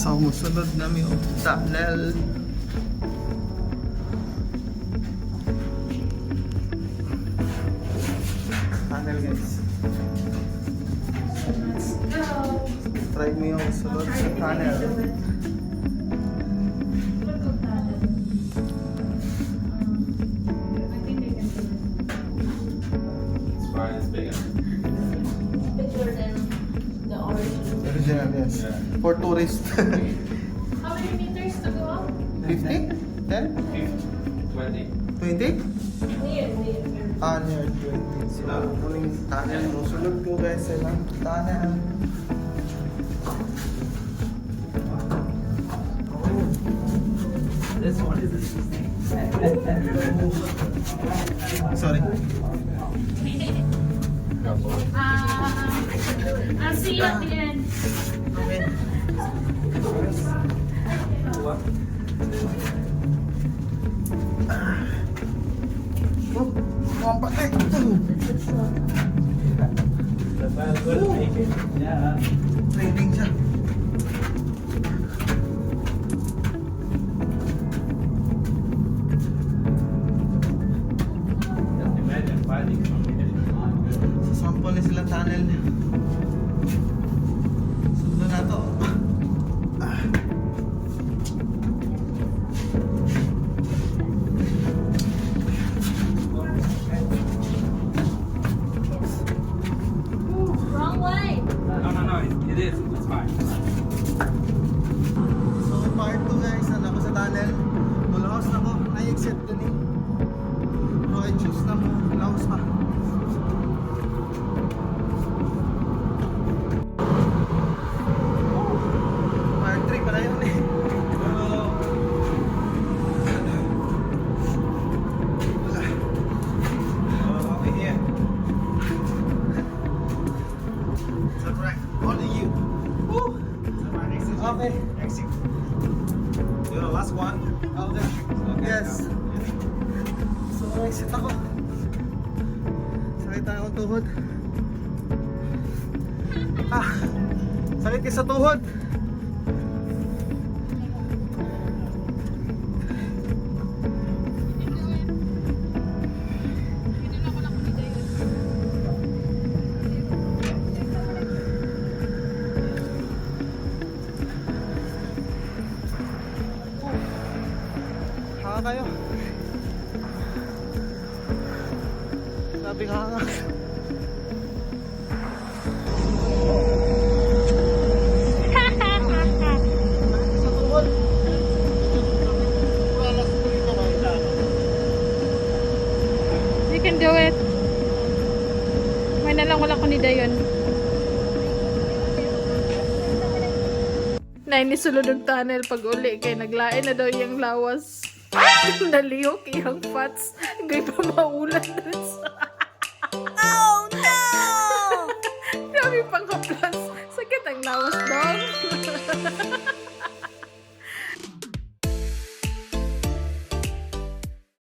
So, musulod na mi og tunnel. Tunnel, guys. Let's go. Try mo yung sulod sa tunnel. Look at that. I think I can do it. It's fine, it's bigger. Bigger than the original. Original, yes. Yeah. For tourists. How many meters to go up? 50? 10? 50, 20. 20? Near, near. Ah, near 20. So, muning tunnel. Musulod ko, guys, sa ilang tunnel. Oh. This one is interesting. Sorry. I'll see you at the end. Okay. What? Oh, mukhang patay. The file will make it. Yeah. Trending siya. Just imagine finding something. Sa sample ni sila tunnel. Sundan na to. Ah. Wrong way. No, it is. It's fine. So part 2, guys, ano ako sa tunnel. Mulaos na ko, na-exit din eh. Pero I choose na mo, laos pa. Oh, part 3 pala yun eh. Pero, wala. Oh, over here. Surprise, all of you. Woo! Exit. Okay. Exit. You're the last one. Okay. Okay. Yes. So, exit ako. Sakit akong tuhod. Ah, sakit ka sa tuhod. Haka kayo. Sabi ka nga. Sa tuhod. You can do it. May na lang wala ko ni Dayon. Nay ni sulod og tunnel pag uli kay naglain na daw iyang lawas. Nalihok iyang fats. Gay pa maulan dun sa. Oh no! Grabe pang haplas. Sakit ang lawas dong.